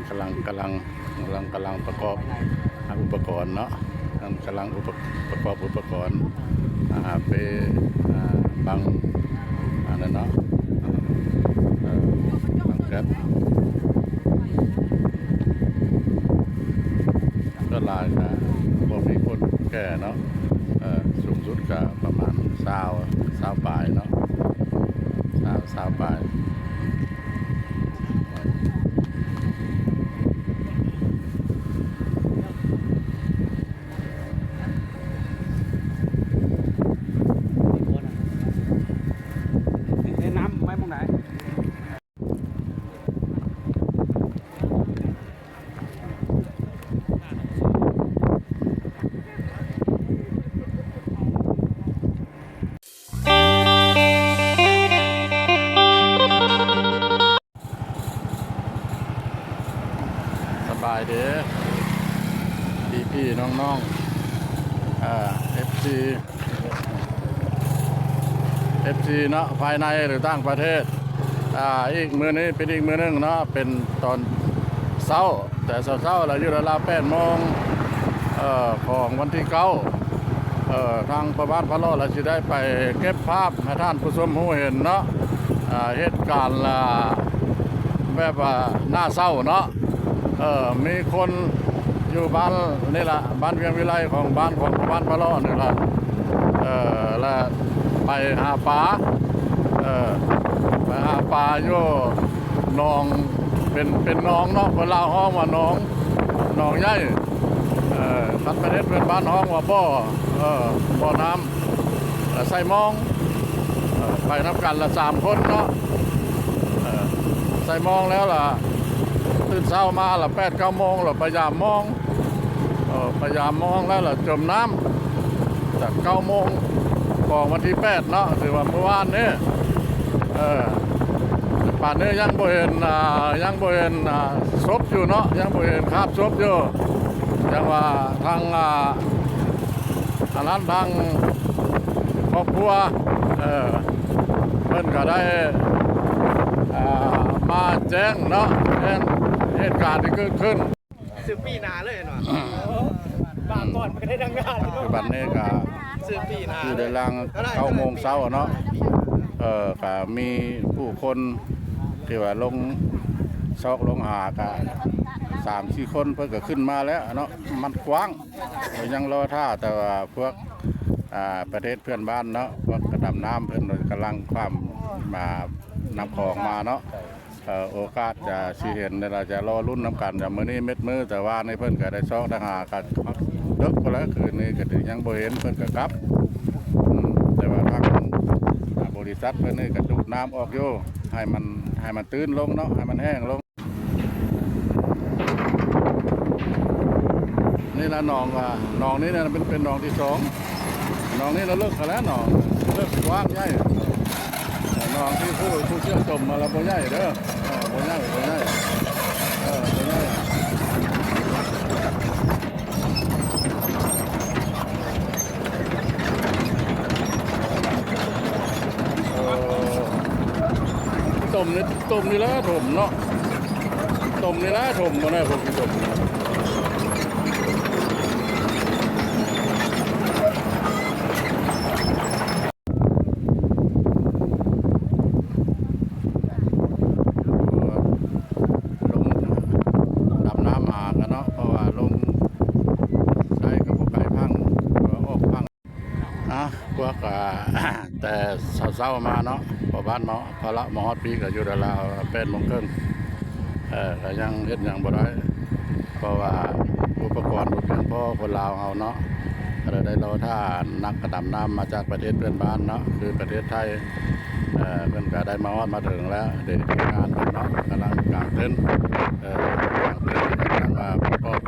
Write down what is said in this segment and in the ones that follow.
ກຳລັງ ກຳລັງ ກຳລັງ ກຳລັງປະກອບ ອ່າ ອຸປະກອນເນາະ, ກຳລັງອຸປະ ປະກອບອຸປະກອນ ອ່າ ເປ ອ່າ ບັງ ອັນນັ້ນເນາະ ເອີ ບັງແກັດ. ສ່ວນຫຼາຍກະບໍ່ມີຄົນແກ່ເນາະ, ເອີ ສູງສຸດກະປະມານຊາວ ຊາວປາຍເນາະ, ຊາວ ຊາວປາຍ. ແນະນຳໄວ້ໝ່ອງໃດ? ສະບາຍດີພີ່ໆນ້ອງໆ ເອີ ເອັຟຊີ ເອັຟຊີເນາະ ພາຍໃນ ຫຼື ຕ່າງປະເທດ. ອ່າ ອີກມື້ນີ້ເປັນອີກມື້ໜຶ່ງເນາະ ເປັນຕອນເຊົ້າ ແຕ່ເຊົ້າໆລະ ຢູ່ລາວໆແປດໂມງ ເອີ ຂອງວັນທີເກົ້າ ເອີ ທາງພໍ່ບ້ານພະເລາະລະຊິໄດ້ໄປເກັບພາບໃຫ້ທ່ານຜູ້ຊົມຮູ້ເຫັນເນາະ ອ່າ ເຫດການລະ ແບບວ່າໜ້າເສົ້າເນາະ. ເອີ ມີຄົນຢູ່ບ້ານນີ້ລະ ບ້ານວຽງວິໄລ ຂອງບ້ານ ຂອງບ້ານພະເລາະນີ້ລະ ເອີ ລະໄປຫາປາ ເອີ ໄປຫາປາຢູ່ໜອງ ເປັນ ເປັນໜອງເນາະ ຄົນລາວຮ້ອງວ່າໜອງ ໜອງໃຫຍ່ ເອີ ຄັນປະເທດເພື່ອນບ້ານຮ້ອງວ່າບໍ່ ເອີ ບໍ່ນ້ຳ ລະໃສ່ມອງ ເອີ ໄປນຳກັນລະສາມຄົນເນາະ ເອີ ໃສ່ມອງແລ້ວລະ ຕື່ນເຊົ້າມາລະແປດເກົ້າໂມງລະໄປຢາມມອງ ເອີ ໄປຢາມມອງແລ້ວລະຈົມນ້ຳ ຈາກເກົ້າໂມງຂອງວັນທີແປດເນາະ ຖືວ່າມື້ວານນີ້ ເອີ ປານນີ້ຍັງບໍ່ເຫັນ ອ່າ ຍັງບໍ່ເຫັນ ອ່າ ສົບຢູ່ເນາະ ຍັງບໍ່ເຫັນຄາບສົບຢູ່ ຈັ່ງວ່າທາງ ອ່າ ອັນນັ້ນທາງຄອບຄົວ ເອີ ເພິ່ນກະໄດ້ ອ່າ ມາແຈ້ງເນາະ ແຈ້ງເຫດການທີ່ເກີດຂຶ້ນ. ຊື້ປີໜ້າເລີຍເນາະ ບາງກ່ອນມັນກະໄດ້ດັ່ງງານ ປັດຈຸບັນນີ້ກະ ຊື້ປີໜ້າ ຢູ່ໃນຫຼັງເກົ້າໂມງເຊົ້າເນາະ ເອີ ກະມີຜູ້ຄົນທີ່ວ່າລົງຊອກລົງຫາກະສາມສີ່ຄົນ ເພິ່ນກະຂຶ້ນມາແລ້ວເນາະ ມັນກວ້າງ ຍັງລໍຖ້າ ແຕ່ວ່າພວກ ອ່າ ປະເທດເພື່ອນບ້ານເນາະ ພວກກະດຳນ້ຳເພິ່ນກຳລັງຂ້າມ ອ່າ ນ້ຳຂອງມາເນາະ ເອີ ໂອກາດຈະຊິເຫັນ ລະຈະລໍລຸ້ນນຳກັນ ແຕ່ມື້ນີ້ເມັດມື້ ແຕ່ວ່າໃນເພິ່ນກະໄດ້ຊອກໄດ້ຫາກັນເດິກພຸ້ນແຫຼະ ຄືນນີ້ກະຍັງບໍ່ເຫັນ ເພິ່ນກະກັບ ອືມ ແຕ່ວ່າທາງ ອ່າ ບໍລິສັດເພິ່ນນີ້ກະດູດນ້ຳອອກຢູ່ ໃຫ້ມັນ ໃຫ້ມັນຕື້ນລົງເນາະ ໃຫ້ມັນແຫ້ງລົງ. ນີ້ລະໜອງ ອ່າ ໜອງນີ້ນະເປັນ ເປັນໜອງທີສອງ ໜອງນີ້ລະເລິກຫັ້ນແຫຼະ ໜອງເລິກກວ້າງໃຫຍ່ ໜອງທີ່ຜູ້ ຜູ້ຊ່ຽວຈົມມາລະບໍ່ໃຫຍ່ເດີ ເອີ ບໍ່ໃຫຍ່ ບໍ່ໃຫຍ່ ເອີ ບໍ່ໃຫຍ່ ເອີ ຕົມນີ້ ຕົມນີ້ລະຖົມເນາະ ຕົມນີ້ລະຖົມ ບໍ່ແນ່ ຜົມຊິຕົມ ລົງດຳນ້ຳຫາກັນເນາະ ເພາະວ່າລົງໄດ້ກະບໍ່ໄກຝັ່ງ ອອກຝັ່ງ. ອ່າ ພວກ ອ່າ ແຕ່ເຊົ້າໆມາເນາະ ພໍ່ບ້ານມາ ພະລະມາຮອດພີ້ກະຢູ່ລາວໆແປດໂມງເຄິ່ງ ເອີ ກະຍັງເຮັດຫຍັງບໍ່ໄດ້ ເພາະວ່າອຸປະກອນບໍ່ພຽງພໍ ຄົນລາວເຮົາເນາະ ກະເລີຍໄດ້ລໍຖ້ານັກກະດຳນ້ຳມາຈາກປະເທດເພື່ອນບ້ານເນາະ ຄືປະເທດໄທ ເອີ ເພິ່ນກະໄດ້ມາຮອດມາເຖິງແລ້ວ ເດ ທີມງານເພິ່ນເນາະ ກຳລັງກາງເຕັນ ເອີ ກາງເຕັນ ກຳລັງວ່າປະກອບ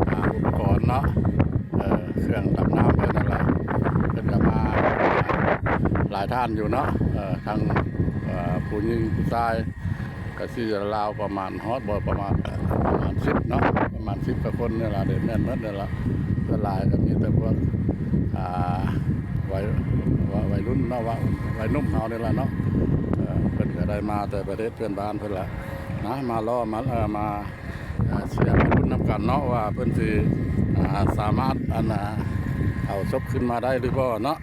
ອ່າ ອຸປະກອນເນາະ ເອີ ເຄື່ອງດຳນ້ຳເພິ່ນນັ້ນລະ ເພິ່ນກະມາຫຼາຍທ່ານຢູ່ເນາະ ເອີ ທັງ ເອີ ຜູ້ຍິງຜູ້ຊາຍ ກະຊິລາວປະມານ ຮອດບໍ່ ປະມານ ປະມານສິບເນາະ ປະມານສິບກວ່າຄົນນີ້ລະ ໄດ້ແມ່ນໝົດນີ້ລະ ສ່ວນຫຼາຍກະມີແຕ່ພວກ ອ່າ ໄວ ໄວ ໄວລຸ້ນເນາະ ໄວໜຸ່ມເຮົານີ້ລະເນາະ ເອີ ເພິ່ນກະໄດ້ມາແຕ່ປະເທດເພື່ອນບ້ານເພິ່ນລະ ນະ ມາລໍ ມາ ເອີ ມາ ເສຍມາລຸ້ນນຳກັນເນາະ ວ່າເພິ່ນຊິ ອ່າ ສາມາດ ອັນ ອ່າ ເອົາສົບຂຶ້ນມາໄດ້ຫຼືບໍ່ເນາະ.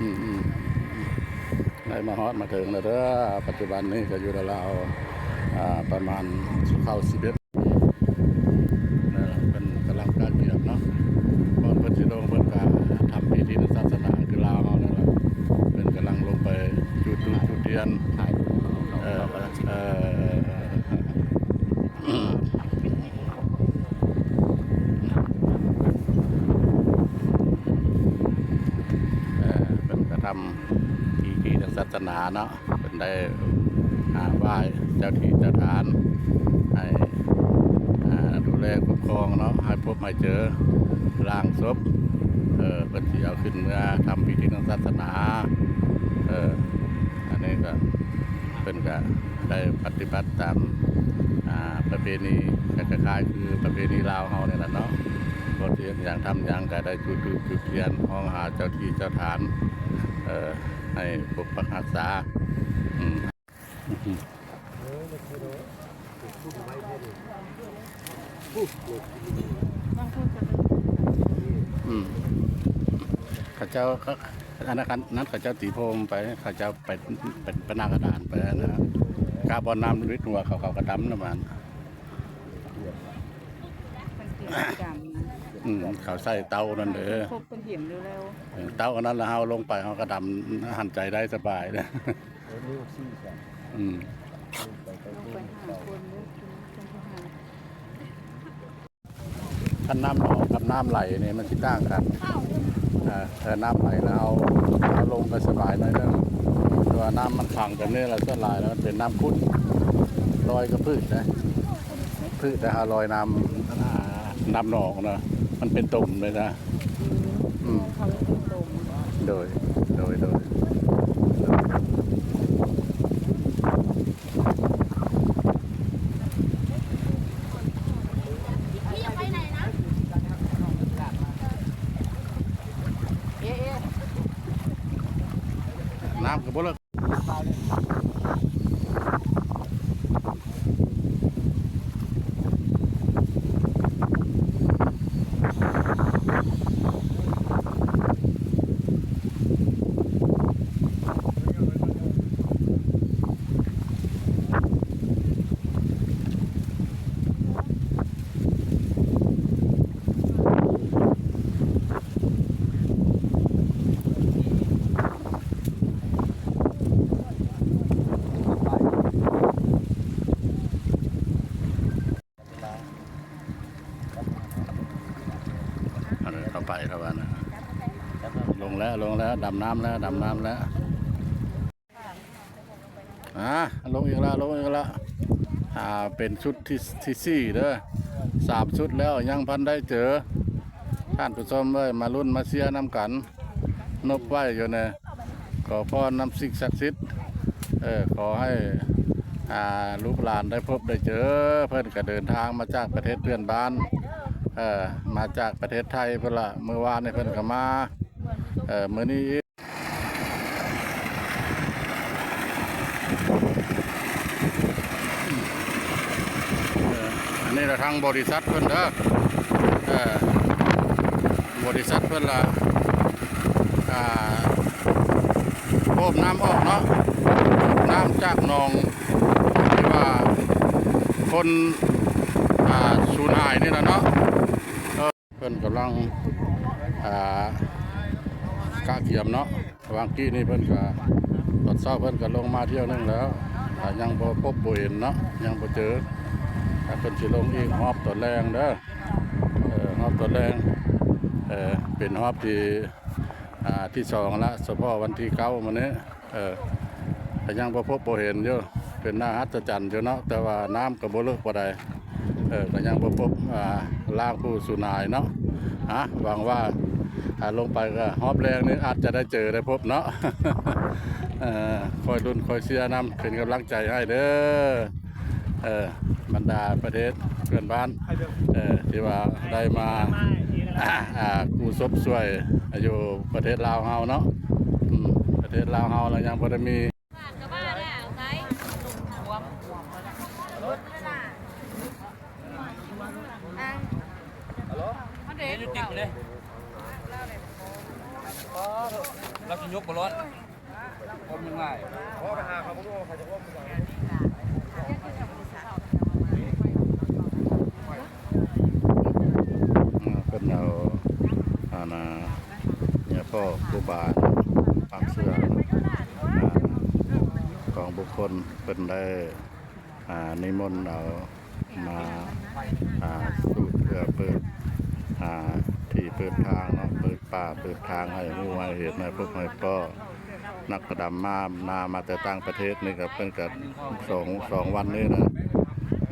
ອືມ ອືມ ໄດ້ມາຮອດມາເຖິງແລ້ວເດີ. ປັດຈຸບັນນີ້ກໍຢູ່ລາວໆ ອ່າ ປະມານເຂົ້າສິບເອັດ ເພິ່ນກຳລັງກະກຽມເນາະ ກ່ອນເພິ່ນຊິລົງ ເພິ່ນກະທຳພິທີທາງສາສະໜາ ຄືລາວເຮົານີ້ແຫຼະ ເພິ່ນກຳລັງລົງໄປຈູດທູບຈູດທຽນ ເອີ ເອີ ເອີ ເອີ ເອີ ເພິ່ນກະທຳພິທີທາງສາສະໜາເນາະ. ເພິ່ນໄດ້ ອ່າ ໄຫວ້ເຈົ້າທີ່ເຈົ້າທານ ໃຫ້ ອ່າ ດູແລຄຸ້ມຄອງເນາະ ໃຫ້ພົບໃຫ້ເຈີ ລ້າງສົບ ເອີ ເພິ່ນຊິເອົາຂຶ້ນເມືອທຳພິທີທາງສາສະໜາ. ເອີ ອັນນີ້ກະ ເພິ່ນກະໄດ້ປະຕິບັດຕາມ ອ່າ ປະເພນີ ຄ້າຍໆ ຄືປະເພນີລາວເຮົານີ້ແຫຼະເນາະ. ກ່ອນຊິເຮັດຫຍັງທຳຫຍັງກະໄດ້ຈູດທູບຈູດທຽນ ຮ້ອງຫາເຈົ້າທີ່ເຈົ້າທານ ເອີ ໃຫ້ປົກປັກຮັກສາ ອືມ ອືມ ເຂົາເຈົ້າ ອັນນັ້ນ ນັ້ນເຂົາເຈົ້າຕີໂພມໄປ ເຂົາເຈົ້າໄປ ໄປ ໄປໜ້າກະດານໄປນະ ກະບ່ອນນ້ຳລິດຫົວເຂົາ ເຂົາກະດຳນຳມັນ. ອືມ ເຂົາໃສ່ເຕົານັ້ນເດີ ເຕົາອັນນັ້ນລະເຮົາລົງໄປ ເຮົາກະດຳຫັນໃຈໄດ້ສະບາຍ. ອືມ ຄັນນ້ຳໜອງກັບນ້ຳໄຫຼນີ້ມັນຊິຕ່າງກັນ ເອີ ເອີ ນ້ຳໄຫຼລະເຮົາ ເຮົາລົງກະສະບາຍໜ້ອຍໜຶ່ງ ແຕ່ວ່ານ້ຳມັນຂັງແບບນີ້ລະ ສ່ວນຫຼາຍລະມັນເປັນນ້ຳຂຸ່ນ ລອຍກະພືດນະ ພືດນະ ເຮົາລອຍນ້ຳ ນ້ຳໜອງນະ ມັນເປັນຕົມເລີຍນະ. ອືມ ໂດຍ ໂດຍ ໂດຍ. ນ້ຳກະບໍ່ເລິກ. ເອົາເລີຍ ເຂົ້າໄປ ເຂົ້າໄປນະ ລົງແລ້ວ ລົງແລ້ວ ດຳນ້ຳແລ້ວ ດຳນ້ຳແລ້ວ. ອ່າ ລົງອີກລະ ລົງອີກລະ ອ່າ ເປັນຊຸດທີ ທີສີ່ເດີ ສາມຊຸດແລ້ວ ຍັງພັນໄດ້ເຈີ. ທ່ານຜູ້ຊົມເອີຍ ມາລຸ້ນມາເຊຍນຳກັນ ນົບໄຫວ້ຢູ່ນີ້ ຂໍພອນນຳສິ່ງສັກສິດ ເອີ ຂໍໃຫ້ ອ່າ ລູກຫຼານໄດ້ພົບໄດ້ເຈີ. ເພິ່ນກະເດີນທາງມາຈາກປະເທດເພື່ອນບ້ານ ເອີ ມາຈາກປະເທດໄທພຸ້ນລະ ມື້ວານນີ້ເພິ່ນກະມາ ເອີ ມື້ນີ້ອີກ. ເອີ ອັນນີ້ລະທາງບໍລິສັດເພິ່ນເດີ ເອີ ບໍລິສັດເພິ່ນລະ ອ່າ ໂພມນ້ຳອອກເນາະ ນ້ຳຈາກໜອງທີ່ວ່າຄົນ ອ່າ ສູນຫາຍນີ້ລະເນາະ. ເພິ່ນກຳລັງ ອ່າ ກະກຽມເນາະ ຫວ່າງກີ້ນີ້ເພິ່ນກະ ຕອນເຊົ້າເພິ່ນກະລົງມາທ່ຽວໜຶ່ງແລ້ວ ກະຍັງບໍ່ພົບບໍ່ເຫັນເນາະ ຍັງບໍ່ເຈີ ກະເພິ່ນຊິລົງອີກຮອບຕອນແລງເດີ ເອີ ຮອບຕອນແລງ ເອີ ເປັນຮອບທີ່ ອ່າ ທີສອງລະ ສະເພາະວັນທີເກົ້າມື້ນີ້ ເອີ ກະຍັງບໍ່ພົບບໍ່ເຫັນຢູ່ ເປັນໜ້າອັດສະຈັນຢູ່ເນາະ ແຕ່ວ່ານ້ຳກະບໍ່ເລິກປານໃດ ເອີ ກະຍັງບໍ່ພົບ ອ່າ ຮ່າງຜູ້ສູນຫາຍເນາະ. ອ່າ ຫວັງວ່າ ອ່າ ລົງໄປກະຮອບແລງນີ້ອາດຈະໄດ້ເຈີໄດ້ພົບເນາະ ເອີ ຄອຍລຸ້ນຄອຍເຊຍນຳ ເປັນກຳລັງໃຈໃຫ້ເດີ. ເອີ ບັນດາປະເທດເພື່ອນບ້ານ ເອີ ທີ່ວ່າໄດ້ມາ ອ່າ ກູ້ສົບຊ່ວຍຢູ່ປະເທດລາວເຮົາເນາະ ອືມ ປະເທດລາວເຮົາລະຍັງບໍ່ໄດ້ມີ ກະວ່າແລ້ວໄດ໋ ລະລະ ລາວຊິຍົກບໍ່ລອດ ຄວາມຍັງຫຼາຍ ເພິ່ນເອົາ ອັນນ່າ ຍາພໍ່ຄູບາ ຄວາມເຊື່ອ ອ່າ ຂອງບຸກຄົນ ເພິ່ນໄດ້ ອ່າ ນິມົນເອົາມາ ອ່າ ສູດເພື່ອເປີດ ອ່າ ທີ່ເປີດທາງເນາະ ເປີດປ່າເປີດທາງໃຫ້ຮູ້ໃຫ້ເຫັນ ໃຫ້ພົບໃຫ້ພໍ້. ນັກດຳມາ ມາ ມາແຕ່ຕ່າງປະເທດນີ້ກໍ ເພິ່ນກໍສອງ ສອງວັນນີ້ນະ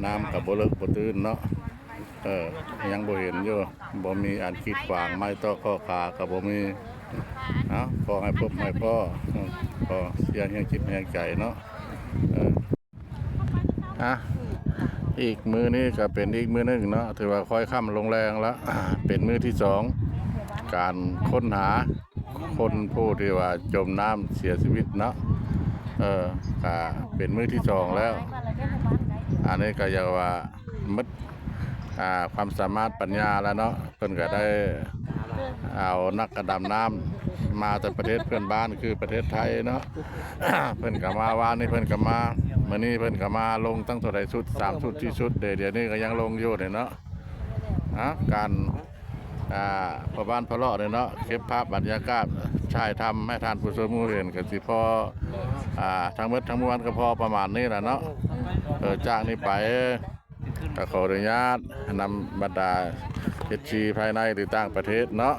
ນ້ຳກໍບໍ່ເລິກບໍ່ຕື້ນເນາະ. ເອີ ຍັງບໍ່ເຫັນຢູ່ ບໍ່ມີອັນກີດຂວາງ ໄມ້ຕອກຂໍ້ຂາກໍບໍ່ມີ. ເອົາ ຂໍໃຫ້ພົບໃຫ້ພໍ້ ຂໍເຊຍແຮງຈິດແຮງໃຈເນາະ. ເອີ ອ່ະ ອີກມື້ນີ້ກໍເປັນອີກມື້ໜຶ່ງເນາະ ຖືວ່າຄ່ອຍຄ່ຳລົງແລງລະ ເປັນມື້ທີສອງ ການຄົ້ນຫາຄົນຜູ້ທີ່ວ່າຈົມນ້ຳເສຍຊີວິດເນາະ. ເອີ ກະເປັນມື້ທີສອງແລ້ວ ອັນນີ້ກໍຢາກວ່າໝົດ ອ່າ ຄວາມສາມາດປັນຍາແລ້ວເນາະ. ເພິ່ນກໍໄດ້ເອົານັກກະດຳນ້ຳມາແຕ່ປະເທດເພື່ອນບ້ານ ຄືປະເທດໄທເນາະ. ເພິ່ນກໍມາ ວານນີ້ເພິ່ນກໍມາ ມື້ນີ້ເພິ່ນກໍມາ ລົງຕັ້ງເທົ່າໃດຊຸດ ສາມຊຸດ ສີ່ຊຸດເດ ດຽວນີ້ກໍຍັງລົງຢູ່ນີ້ເນາະ. ອ່າ ການ ອ່າ ພໍ່ບ້ານພໍ່ເລາະນີ້ເນາະ ເກັບພາບບັນຍາກາດ ຖ່າຍທຳໃຫ້ທ່ານຜູ້ຊົມຮູ້ເຫັນ ກໍຊິພໍ ອ່າ ທັງໝົດທັງມວນກໍພໍປະມານນີ້ແຫຼະເນາະ. ເອີ ຈາກນີ້ໄປ ກໍຂໍອະນຸຍາດນຳບັນດາເອັຟຊີພາຍໃນ ຫຼື ຕ່າງປະເທດເນາະ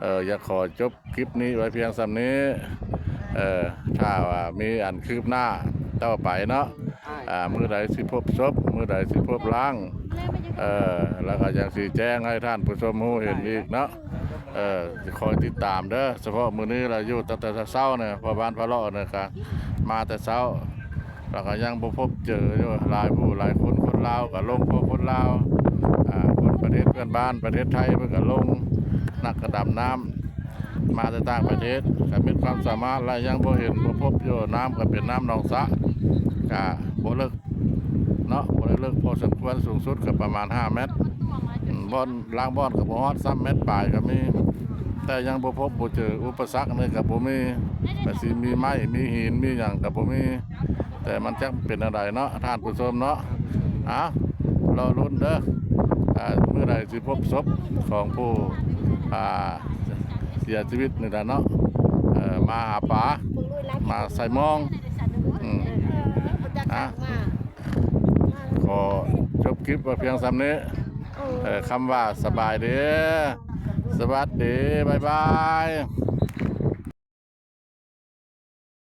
ເອີ ຢາກຂໍຈົບຄລິບນີ້ໄວ້ພຽງສ່ຳນີ້. ເອີ ຖ້າວ່າມີອັນຄືບໜ້າຕໍ່ໄປເນາະ ອ່າ ມື້ໃດຊິພົບສົບ ມື້ໃດຊິພົບຮ່າງ ເອີ ແລ້ວກໍຍັງຊິແຈ້ງໃຫ້ທ່ານຜູ້ຊົມຮູ້ເຫັນອີກເນາະ. ເອີ ຊິຄອຍຕິດຕາມເດີ ສະເພາະມື້ນີ້ລະຢູ່ຕັ້ງແຕ່ເຊົ້າໆ ນີ້ ພໍ່ບ້ານພາເລາະນີ້ກະມາແຕ່ເຊົ້າ ແລ້ວກໍຍັງບໍ່ພົບເຈີຢູ່ ຫຼາຍຜູ້ຫຼາຍຄົນ ຄົນລາວກໍລົງ ເພາະຄົນລາວ ອ່າ ຄົນປະເທດເພື່ອນບ້ານ ປະເທດໄທເພິ່ນກໍລົງ ນັກກະດຳນ້ຳ ມາແຕ່ຕ່າງປະເທດ ກໍມີຄວາມສາມາດ ແລະ ຍັງບໍ່ເຫັນບໍ່ພົບຢູ່ ນ້ຳກໍເປັນນ້ຳໜອງສະ ກະບໍ່ເລິກເນາະ ບໍ່ໄດ້ເລິກພໍສົມຄວນ ສູງສຸດກໍປະມານຫ້າແມັດ ອືມ ບ່ອນ ລາງບ່ອນກໍບໍ່ຮອດຊ້ຳ ແມັດປາຍກໍມີ ແຕ່ຍັງບໍ່ພົບບໍ່ເຈີ ອຸປະສັກນີ້ກໍບໍ່ມີ ກໍຊິມີໄມ້ ມີຫີນ ມີຫຍັງກໍບໍ່ມີ ແຕ່ມັນຈັກເປັນແນວໃດເນາະ ທ່ານຜູ້ຊົມເນາະ. ເອົາ ລໍລຸ້ນເດີ ອ່າ ມື້ໃດຊິພົບສົບຂອງຜູ້ ອ່າ ເສຍຊີວິດນີ້ລະເນາະ ເອີ ມາຫາປາ ມາໃສ່ມອງ ອືມ ອ່ະ ຂໍຈົບຄລິບໄວ້ພຽງສ່ຳນີ້ ເອີ ຄຳວ່າສະບາຍດີ ສະຫວັດດີ ບາຍບາຍ.